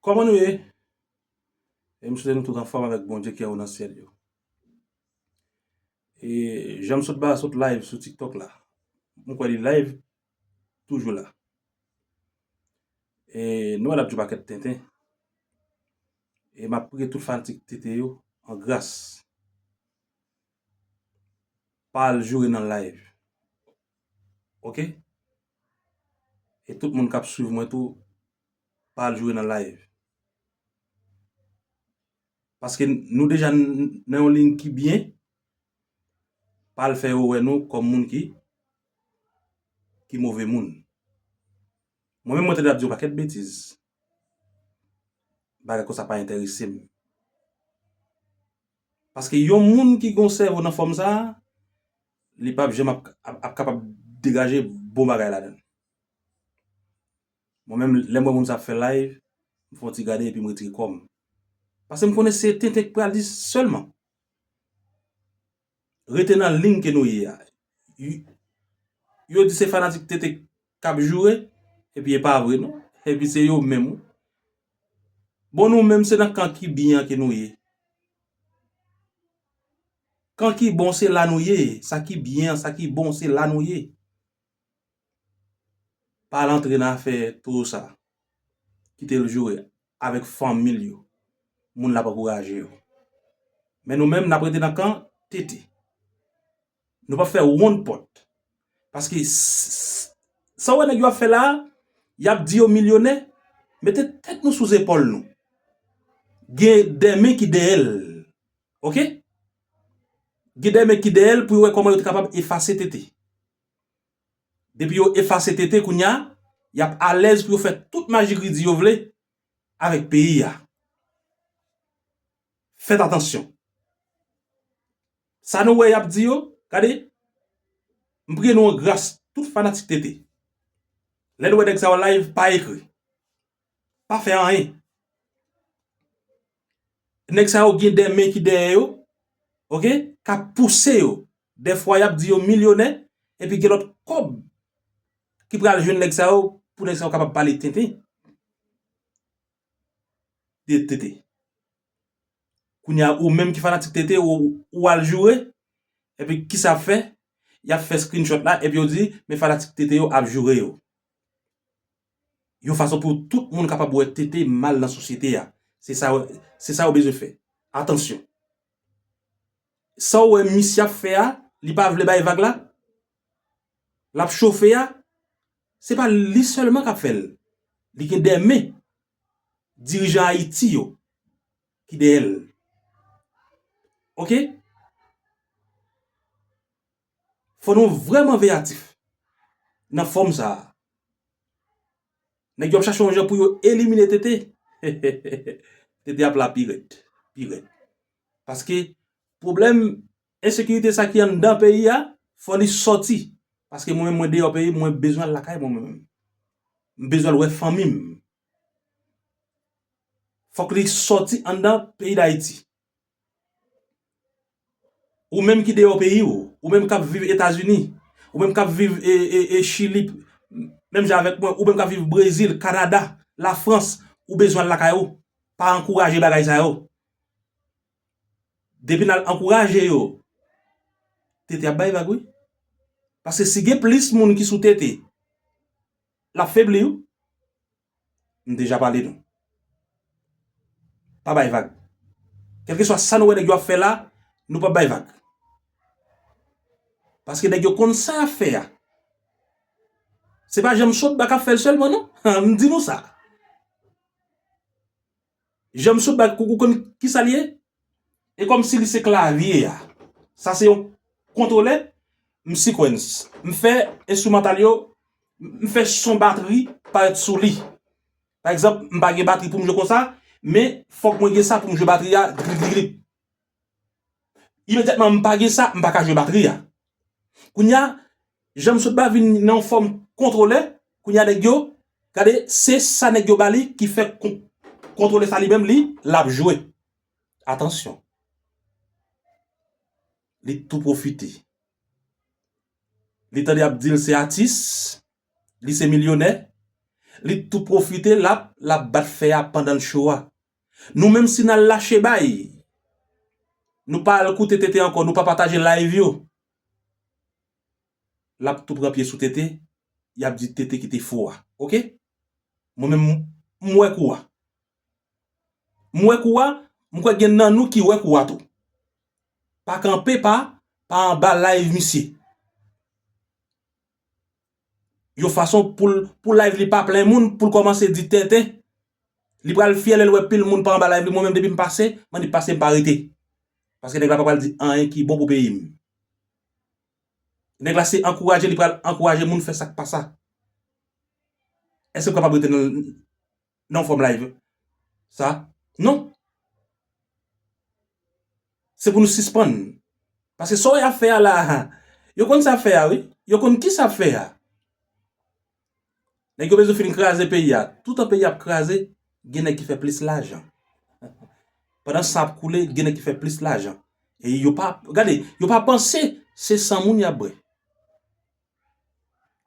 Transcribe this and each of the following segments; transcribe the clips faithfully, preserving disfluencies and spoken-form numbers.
Kòman nou ye? E m swete nou tout anfòm avèk Bondye ki anwo nan syèl yo. E jan m sot ba sot live sou TikTok la, m kwè li live toujou la. E nou wè n ap di yon pakèt tenten. E m ap priye tout fanatik Tete yo an gras, pa al joure nan live. Oke? E tout moun k ap swiv mwen tou, pa al joure nan live. Paske nou deja n- nan yon liy ki byen, pa al fè yo wè nou kòm moun ki ki move moun. Mwen menm mwen tande ap di yon pakèt betiz. Bagay konsa pa enterese m. Paske yon moun ki gon sèvo nan fòm sa, li p ap janm ap, ap, ap kapab degaje bon bagay ladan l. Mwen menm, lè m wè moun sa ap fè live, m fè yon ti gade epi m retire kò m. Paske m konnen se tenten k pral di sèlman. Rete nan liy ke nou ye a. Y- Yo di se fanatik Tete k ap joure, epi e pa vre non. Epi se yo menm wi. Bon, nou menm se nan kan ki byen an ke nou ye. Kan ki bon se la nou ye. Sa ki byen an, sa ki bon se la nou ye. Pa al antre nan afè towo sa. Kite l joure avèk fanmi l yo. Moun l ap ankouraje yo. Men nou menm n ap rete nan kan Tete. Nou p ap fè wonn pòt. Paske s- s- sa w wè nèg yo ap fè la a, y ap di yo milyonè, mete tèt nou sou zepòl nou. Gen de men ki dèyè l. Oke? Gen de men ki dèyè l pou yo wè kòman yo te kapab efase Tete. Depi yo efase Tete kounye a, y ap alèz pou yo fè tout maji gridi yo vle avèk peyi a. Fèt atansyon. Sa nou wè y ap di yo, gade, m priye nou an gras, tout fanatik Tete. Lè nou wè nèg sa yo live, pa ekri. Pa fè anyen. Nèg sa yo gen de men ki dèyè yo, oke, k ap pouse yo. Dèfwa y ap di yo milyonè, epi gen lòt kòb ki pral jwenn nèg sa yo, pou nèg sa yo kapab pale tenten de Tete. Kounye a, ou menm ki fanatik Tete, ou, ou al joure, epi kisa y ap fè? Y ap fè screenshot la, epi yo di, men fanatik Tete yo ap joure yo. Yon fason pou tout moun kapab wè Tete mal nan sosyete a. Se sa, se sa yo bezwen fè. Atansyon. Sa w wè misye ap fè a, li pa vle bay vag la, l ap chofe a, se pa li sèlman k ap fè l. Li gen de men dirijan Ayiti yo ki dèyè l. Oke? Fò nou vrèman veyatif nan fòm sa a. Nèg yo ap chache yon jan pou yo elimine Tete. Tete ap la pi rèd, pi rèd. Paske pwoblèm ensekirite sa ki anndan peyi a, fò li sòti. Paske mwen menm, mwen deyò peyi, mwen bezwen al lakay mwen, mwen menm. M bezwen al wè fanmi m. Fòk li sòti anndan peyi Dayiti. Ou menm ki deyò peyi w, ou menm k ap viv Etazini, ou menm k ap viv e, e, e Chili, menm jan avèk mwen, ou menm k ap viv Brezil, Kanada, Lafrans, ou bezwen al lakay ou. Pa ankouraje bagay sa yo. Depi n al ankouraje yo, Tete ap bay vag, wi. Paske si gen plis moun ki sou Tete, l ap febli, wi. M deja pale nou. Pa bay vag. Kèlkeswa sa nou wè nèg yo ap fè la, nou p ap bay vag. Paske nèg yo konn sa y ap fè a. Se pa Janm Sotba k ap fè l sèlman, non. M di nou sa. Janm Sotba, ou konn kisa l ye? E kòmsi li se klavye a. Sa se yon kontwolè, m sequence. M fè enstrimantal yo, m fè son batri parèt sou li. Pa egzanp, m pa gen batri pou m jwe konsa, men fòk mwen gen sa pou m jwe batri a, dri, dri, dri. Imedyatman m pa gen sa, m pa ka jwe batri a. Kounye a, Janm Sotba vin nan yon fòm kontwolè, kounye a nèg yo, gade, se sa nèg yo ba li ki fè kon- kontwolè sa li menm li, l ap jwe. Atansyon. Li tou pwofite. Li tande y ap di l se atis, li se milyonè. Li tou pwofite, l ap, l ap bat fè a pandan l cho a. Nou menm si n al lache bay, nou pa al koute Tete ankò, nou pa pataje live yo. L ap tou pran pye sou Tete, y ap di Tete kite fou a. Oke? Mwen menm, m wè kou a. M wè kou a, m kwè gen nan nou ki wè kou a tou. Pa kanpe, pa, pa anba live misye. Yon fason pou l, pou live li pa plen moun, pou l kòmanse di tenten. Li pral fyè lè l wè pil moun pa anba live li, mwen menm depi m pase, m annik pase, m pa rete. Paske nèg la pa pral di anyen ki bon pou peyi m. Nèg la se ankouraje, li pral ankouraje moun fè sa k pa sa. Èske w kapab rete nan, nan yon fòm live sa? Non. Se pou nou sispann. Paske sa w ap fè a la, yo konn sa ap fè a, wi. Yo konn ki sa ap fè a. Nèg yo bezwen fin kraze peyi a. Toutan peyi a ap kraze, gen nèg ki fè plis lajan. Pandan san ap koule, gen nèg ki fè plis lajan. E yo pa, gade, yo pa panse se san moun y ap bwè.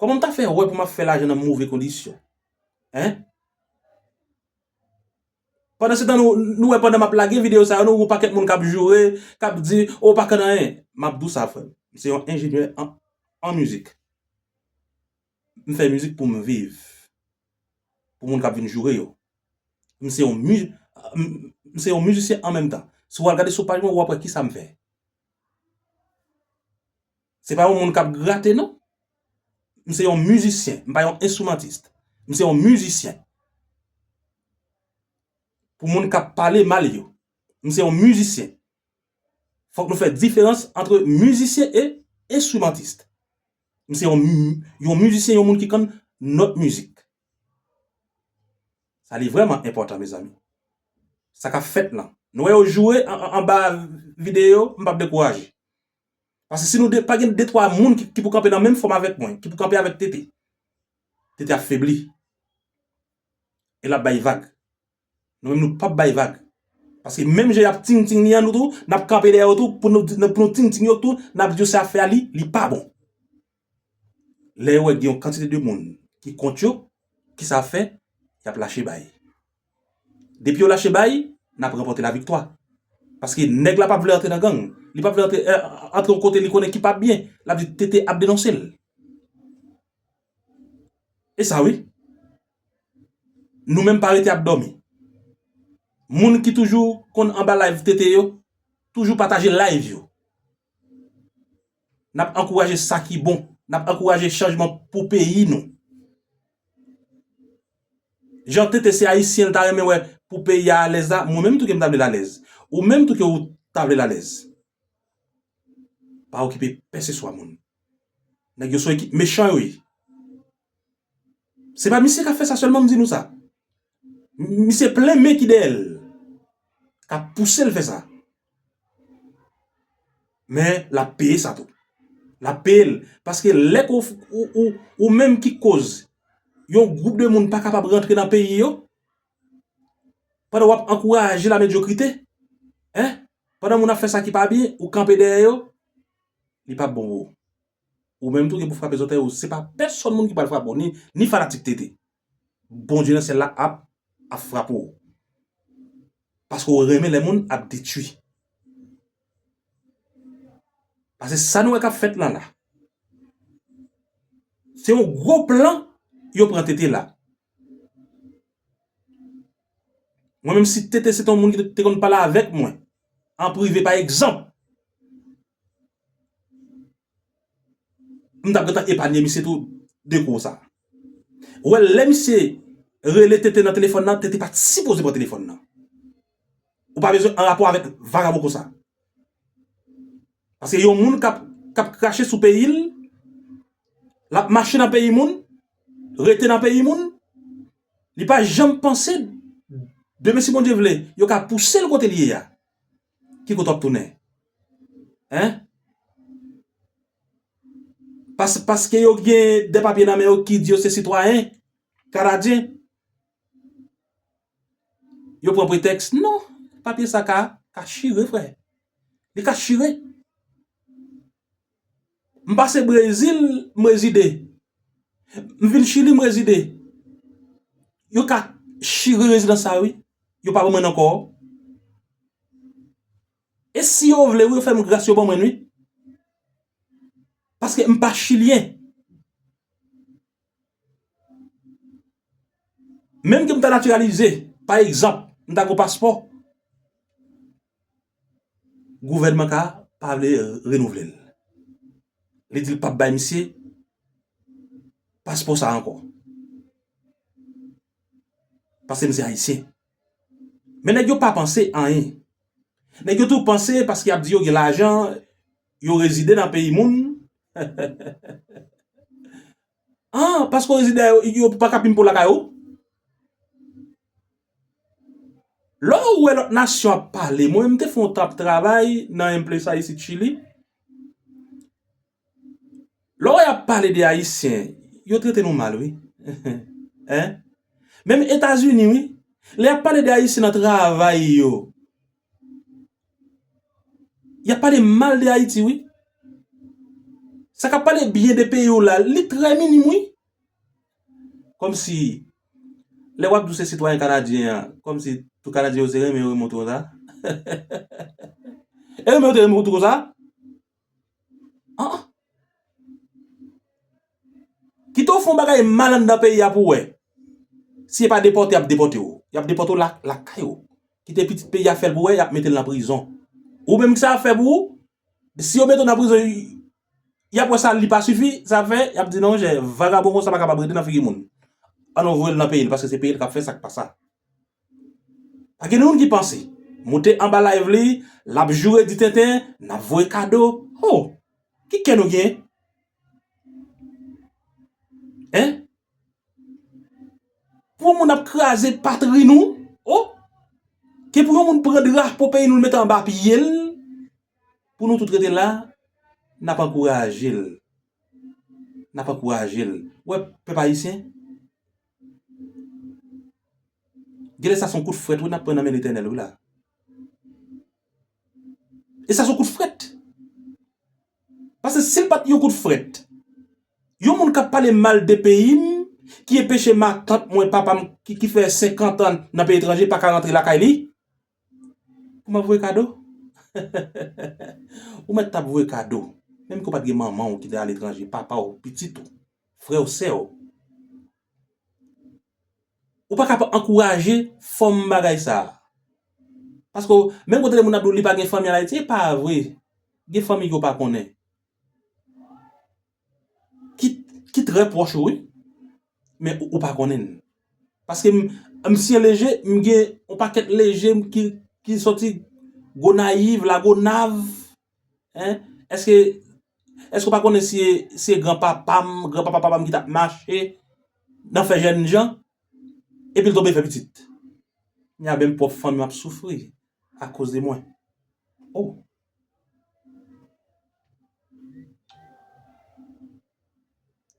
Kòman m ta fè wè pou m ap fè lajan nan move kondisyon? Hein? Pandan se tan, nou, nou wè pandan m ap lage videyo sa yo, nou wè yon pakèt moun k ap joure, k ap di, "O, pa konn anyen." M ap di w sa, frè m. M se yon enjenyè an, an mizik. M fè mizik pou m viv. Pou moun k ap vin joure yo. M se yon mi-, m, m se yon mizisyen an menm tan. Si w al gade sou paj mwen, w ap wè kisa m fè. Se pa yon moun k ap grate, non. M se yon mizisyen. M pa yon enstrimantis. M se yon mizisyen. Pou moun k ap pale mal yo. M se yon mizisyen. Fòk nou fè diferans ant mizisyen e enstrimantis. M se yon, mi- yon mizisyen, yon moun ki konn nòt mizik. Sa li vrèman enpòtan, mezanmi. Sa k ap fèt lan. Nou wè yo joure an, an, anba videyo, m p ap dekouraje. Paske si nou de, pa gen de twa moun ki, ki pou kanpe nan menm fòm avèk mwen, ki pou kanpe avèk Tete, Tete ap febli. E l ap bay vag. Nou menm nou p ap bay vag. Paske menm jan y ap ting ting li an nou tou, n ap kanpe dèyè yo tou, pou nou, pou nou ting ting yo tou, n ap di yo sa y ap fè a li, li pa bon. Lè yo wè gen yon kantite de moun ki kont yo, kisa y ap fè? Y ap lache bay. Depi yo lache bay, n ap ranpòte laviktwa. Paske nèg la p ap vle antre nan gang. Li p ap vle antre, eh, antre yon kote li konnen ki p ap byen. L ap di Tete ap denonse l. E sa wi. Nou menm pa rete ap dòmi. Moun ki toujou konn anba live Tete yo, toujou pataje live yo. N ap ankouraje sa ki bon. N ap ankouraje chanjman pou peyi nou. Jan Tete se Ayisyen, l ta renmen wè pou peyi a alèz la, mwen menm tou ke m ta vle l alèz. Ou menm tou ke ou ta vle l alèz. Pa okipe pèseswa moun. Nèg yo se yon ekip mechan yo ye. Se pa misye k ap fè sa sèlman, m di nou sa. M- Misye plen men ki dèyè l, k ap pouse l fè sa. Men, l ap peye sa tou. L ap peye l. Paske lè ke w, ou, ou, ou menm ki koz yon gwoup de moun pa kapab rantre nan peyi yo, pandan w ap ankouraje lamedyokrite, en, pandan moun ap fè sa ki pa byen, ou kanpe dèyè yo, li p ap bon pou ou. Ou menm tou gen pou frape zòtèy ou. Se pa pèsonn moun ki pral frape w, ni, ni fanatik Tete. Bondye nan syèl la ap, ap frape w. Paske w renmen lè moun ap detwi. Paske sa nou wè k ap fèt lan la. Se yon gwo plan yo pran Tete la. Mwen menm si Tete se te yon moun ki te, te konn pale avèk mwen an prive pa egzanp, m t ap gentan epanye misye tou de kou sa. Ou wè lè misye rele Tete nan telefòn nan, Tete pa t sipoze pran telefòn nan. Ou pa bezwen an rapò avèk vagabon konsa. Paske yon moun k ap, k ap krache sou peyi l, l ap mache nan peyi moun, rete nan peyi moun, li pa janm panse, demen si Bondye vle, yo ka pouse l kote l ye a. Ki kote w ap tounen? Hein? Pas, paske yo gen de papye nan men yo ki di yo se sitwayen kanadyen. Yo pran pretèks, non, papye sa ka, ka chire, frè. Li ka chire. M pase Brezil, m rezide. M vin Chili, m rezide. yo ka chire rezidans sa, wi. Yo pa ban mwen ankò. E si yo vle, wi, yo fè m gras, yo ban mwen, wi. Paske m pa chilyen. Menm ke m ta natiralize, pa egzanp, m ta gen paspò, gouvènman ka pa vle renouvle l. Li di l p ap bay misye paspò sa ankò. Paske misye ayisyen. Men nèg yo pa panse anyen. Nèg yo tou panse paske y ap di yo gen lajan, yo rezide nan peyi moun. Ah, paske w rezide, yo, yo pa ka pimpe w lakay ou? Lè w wè lòt nasyon ap pale, mwen menm te fè yon tan ap travay nan yon plas isit Chili. Lè w wè y ap pale de Ayisyen, yo trete nou mal, wi. Hein? Menm Etazini, wi. Lè y ap pale de Ayisyen nan travay yo, y ap pale mal de Ayiti, wi. Sa k ap pale byen de peyi w la, li trè minim, wi. Kòmsi, lè w ap di w se sitwayen kanadyen an, kòmsi tout Kanadyen yo se renmen yo renmen w tou konsa. E renmen yo te renmen w tou konsa? Ah, ah. Kite w fè yon bagay mal anndan peyi a pou w wè. Si e pa depòte, y ap depòte w. Y ap depòte w la, lakay ou. Kite pitit peyi a fè l pou w wè, y ap mete l nan prizon. Ou menm ki sa ap fè pou ou, si yo mete w nan prizon, y, y ap wè sa li pa sifi, sa fè, y ap di non, monchè, vagabon konsa pa kapab rete nan figi moun. Ann nou voye l nan peyi l, paske se peyi l k ap fè sa k pa sa. Pa gen moun ki panse. Moute anba live li, l ap joure di tenten, n ap voye kado. Oh! Ki kè nou gen? Hein? Pou yon moun ap kraze patri nou, oh! Ke pou yon moun pran drapo peyi nou, l mete anba pye l, pou nou tout rete la, n ap ankouraje l. N ap ankouraje l. Ou wè, pèp ayisyen, genlè sa se yon kout frèt, wi, n ap pran nan men Letènèl, wi, la. E sa se yon kout frèt. Paske si l pa t yon kout frèt, yon moun k ap pale mal de peyi m, ki enpeche matant mwen, papa m, ki, ki fè senkant an nan peyi etranje, pa ka rantre lakay li, pou m ap voye kado? Ou mèt t ap voye kado. Menm ke w pa t gen manman w ki te aletranje, papa w, pitit ou, frè w, sè w. Ou pa ka pa ankouraje fòm bagay sa a. Paske menm kote de moun ap di w li pa gen fanmi an Ayiti, e pa vre. Gen fanmi ke w pa konnen. Ki, ki trè pwòch ou, wi. Men ou, ou pa konnen l. Paske m, m si leje, m gen yon pakèt leje m ki, ki soti Gonayiv, Lagonav. Hein? Èske, èske w pa konnen si, si granpapa m, granpapa papa m ki t ap mache nan fè jènjan, epi l tonbe fè pitit? Kounya menm pwòp fanmi m ap soufri akoz de mwen. Oh!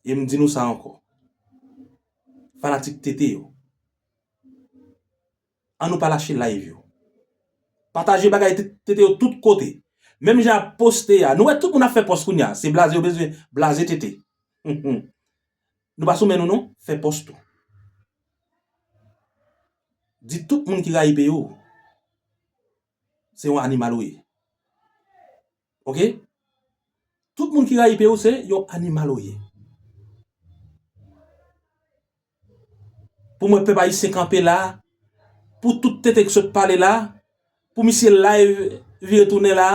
E m di nou sa ankò. Fanatik Tete yo, ann nou pa lache live yo. Pataje bagay T-, Tete yo tout kote. Menm jan ap poste a. Nou wè tout moun ap fè pòs kounya. Se blaze yo bezwen blaze Tete. Nou pa sou men nou non, fè pòs tou. Di tout moun ki rayi peyi w, se yon animal ou ye. Oke? Tout moun ki rayi peyi w, se yon animal ou ye. Pou mwen pèp ayisyen kanpe la, pou tout Tete k sot pale la, pou misye live vire tounen la,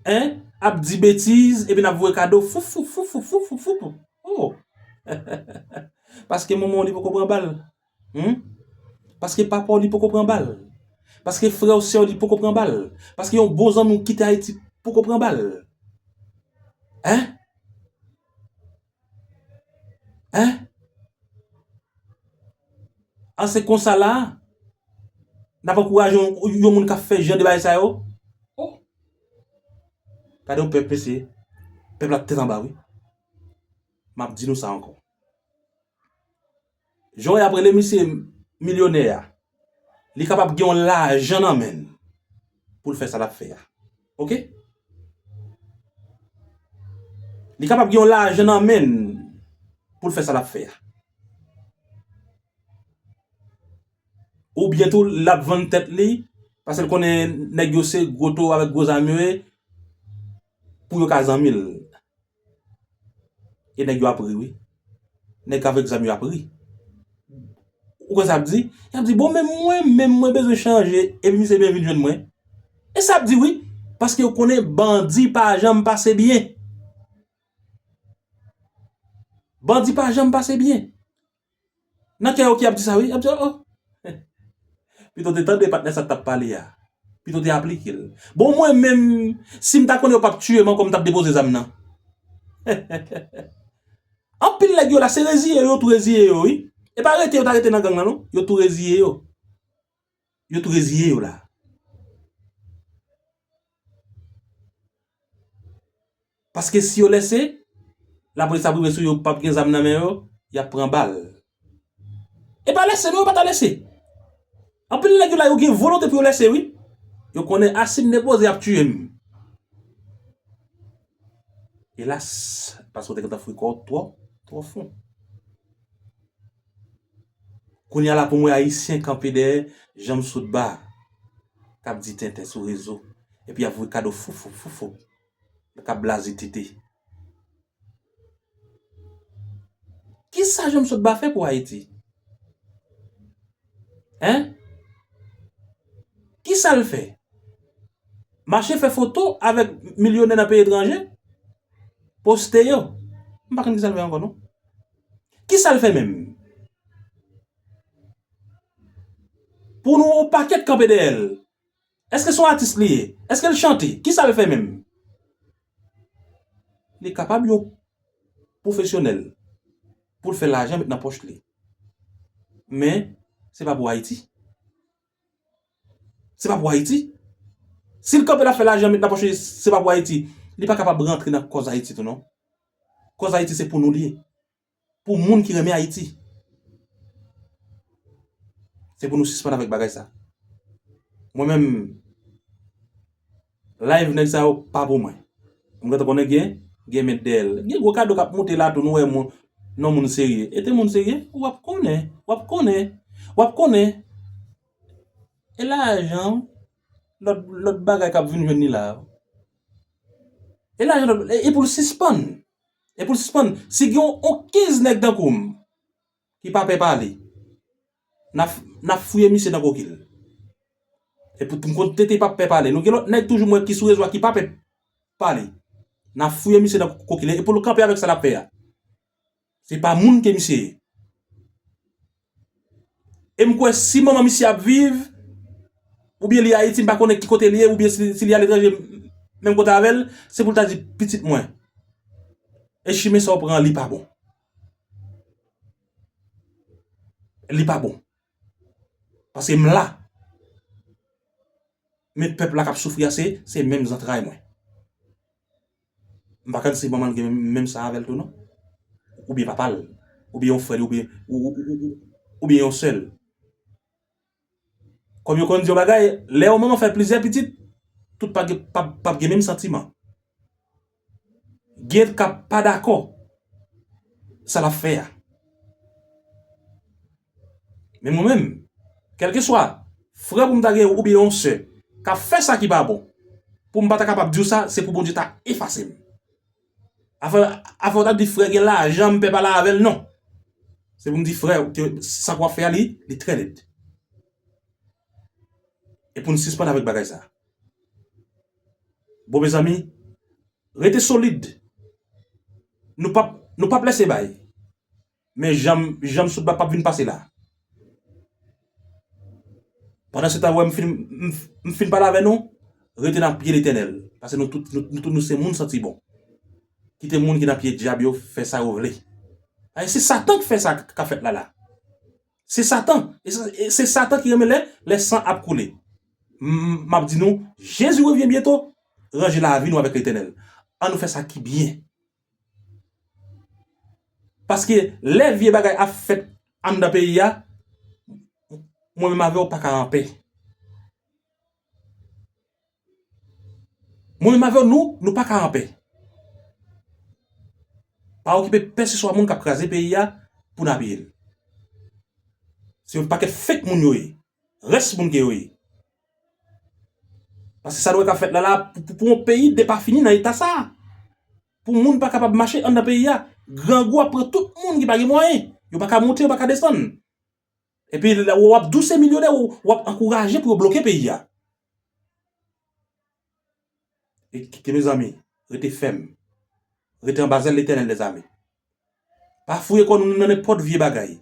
hein, ap di betiz, epi n ap voye kado, fouf, fouf, fouf, fouf, fouf, fouf, fouf. Oh! Paske manman w li poko pran bal. Hmm? Paske papa w li poko pran bal. Paske frè w, sè w li poko pran bal. Paske yon bon zanmi w kite Ayiti poko pran bal. Hein? Hein? An se konsa la, n ap ankouraje yon, yon moun k ap fè jan de bagay sa yo? Oh! Gade yon pèp mesye, pèp la tèt anba wi. M ap di nou sa ankò. Jan w ap rele misye milyonè a, li kapab gen yon lajan nan men l pou l fè sa l ap fè a. Oke? Li kapab gen yon lajan nan men l pou l fè sa l ap fè a. Oubyen tou, l ap vann tèt li, paske l konnen nèg yo se gwo towo avèk gwo zam yo ye, pou yo ka zanmi l. E nèg yo ap ri, wi. Nèg avèk zam yo ap ri. Ou konn sa ap di? Y ap di, bon, men mwen, men mwen bezwen chanje, epi misye byen vin jwenn mwen. E sa ap di, wi, paske yo konnen bandi pa janm pase byen. Bandi pa janm pase byen. Nan kè yo ki ap di sa, wi, y ap di, oh, oh. Pito te tande patnè sa t ap pale a. Pito te aplike l. Bon, mwen menm, si m ta konnen yo p ap tiye m ankò, m t ap depoze zam nan. Anpil nèg yo la, se reziye yo, yo tou reziye yo, wi. E pa rete yo ta rete nan gang nan, non. Yo tou reziye yo. Yo tou reziye yo la. Paske si yo lèse, lapolis ap rive sou yo, p ap gen zam nan men yo, y ap pran bal. E pa lèse, non, yo pa ta lèse. Anpil nèg yo la, yo gen volonte pou yo lèse, wi. Yo konnen, a, si m depoze, y ap tiye m. Elas, paske w te gentan fouye kò w twò, twò fon. Kounye a la pou m wè Ayisyen kanpe dèyè Janm Soutba k ap di tenten sou rezo, epi y ap voye kado foufou, foufou, k ap blaze tete. Kisa Janm Soutba fè pou Ayiti? Hein? Kisa l fè? Mache fè foto avèk milyonè nan peyi etranje, poste yo. M pa konn kisa l fè ankò, non. Kisa l fè menm? Pou nou yon pakèt kanpe dèyè l. Èske se yon atis li ye? Èske l chante? Kisa l fè menm? Li kapab yon pwofesyonèl pou l fè lajan met nan pòch li. Men, se pa pou Ayiti. Se pa pou Ayiti. Si l kanpe l ap fè lajan met nan pòch li, se pa pou Ayiti. Li pa kapab rantre nan kòz Ayiti tou, non. Kòz Ayiti se pou nou li ye. Pou moun ki renmen Ayiti. Se pou nou sispann avèk bagay sa. Mwen menm, live nèg sa yo pa pou mwen. M gentan konnen gen, gen mèt dèyè l. Gen gwo kado k ap moute la tou, nou wè moun, non moun serye. E te moun serye, w ap konnen, w ap konnen, w ap konnen. E lajan, lòt, lòt bagay k ap vin jwenn li la. E lajan, e, e pou l sispann. E pou l sispann, si gen yon, yon kenz nèg tankou m ki pa pè pale, n ap, n ap fouye misye nan kokil. E pou m konn tete pa pè pale. Nou gen lòt nèg toujou m wè ki sou rezo a ki pa pè pale. N ap fouye misye nan kokil. E pou l kanpe avèk sa l ap fè a. Se pa moun ke misye ye. E m kwè si manman misye ap viv, oubyen li Ayiti, m pa konnen ki kote li ye, oubyen si, si li aletranje, menm kote avè l, se pou l ta di pitit mwen, e chimen sa w pran an, li pa bon. Li pa bon. Paske m la. Men pèp la k ap soufri a, se, se menm zantray mwen. M pa konn si manman l gen menm, menm san avè l tou, non. Oubyen papa l, oubyen yon frè li, oubyen, ou, ou, ou, ou, oubyen yon sè l. Kòm yo konn di yon bagay, lè yon manman fè plizyè pitit, tout pa gen, p ap, p ap gen menm santiman. Gen k ap pa dakò sa l ap fè a. Men mwen menm, kèlkeswa frè pou m ta gen oubyen yon sè k ap fè sa ki pa bon, pou m pa ta kapab di w sa, se pou Bondye ta efase m. Afè, afè w ta di frè gen lajan, m pè pale avè l, non. Se pou m di frè, ke sa k w ap fè a, li, li trè lèd. E pou n sispann avèk bagay sa. Bon, mezanmi, rete solid. Nou p ap, nou p ap lèse bay. Men Janm, Janm Soutba p ap vin pase la. Pandan se tan, wè, m fin, m, m fin pale avè nou, rete nan pye Letènèl. Paske nou tout, nou, nou tout, nou se moun santi bon. Kite moun ki nan pye dyab yo fè sa yo vle. Ay, se Satan k fè sa k, k ap fèt la, la. Se Satan. E se, e se Satan ki renmen lè, lè san ap koule. M, m ap di nou, Jezi revyen byento, ranje lavi nou avèk Letènèl. An nou fè sa ki byen. Paske lè vye bagay ap fèt anndan peyi a, mwen menm avè w pa ka anpè. Mwen menm avè w, nou, nou pa ka anpè. Pa okipe pèseswa moun k ap kraze peyi a pou n apiye l. Se yon pakèt fake moun yo ye. Rès moun ke yo ye. Paske sa nou wè k ap fèt la la, pou, pou, pou yon peyi depafini nan eta sa. Pou moun pa kapab mache anndan peyi a, grangou ap pran tout moun ki pa gen mwayen. Yo pa ka monte, yo pa ka desann. Epi w ap di w se milyonè, w ap ankouraje pou yo bloke peyi a. E kite mezanmi, rete fèm. Rete anba zèl Letènèl dèzame. Pa fouye kò nou nan nenpòt vye bagay.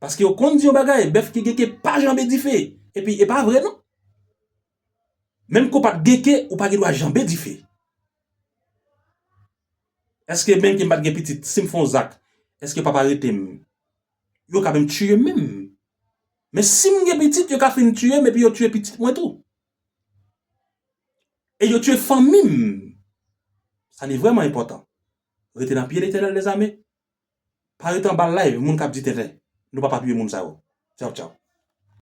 Paske yo konn di yon bagay, bèf ki geke pa janbe dife. Epi e pa vre non. Menm ke w pa t geke, ou pa gen dwa janbe dife. Èske menm ke m pa t gen pitit, si m fè yon zak, èske papa rete m? Yo ka menm tiye m menm. Men si m gen pitit, yo ka fin tiye m epi yo tiye pitit mwen tou. E yo tiye fanmi m. Sa li vrèman enpòtan. Rete nan pye Letènèl dèzame. Pa rete anba live moun k ap di tenten. Nou pa pa touye moun sa yo. Tchaw, tchaw.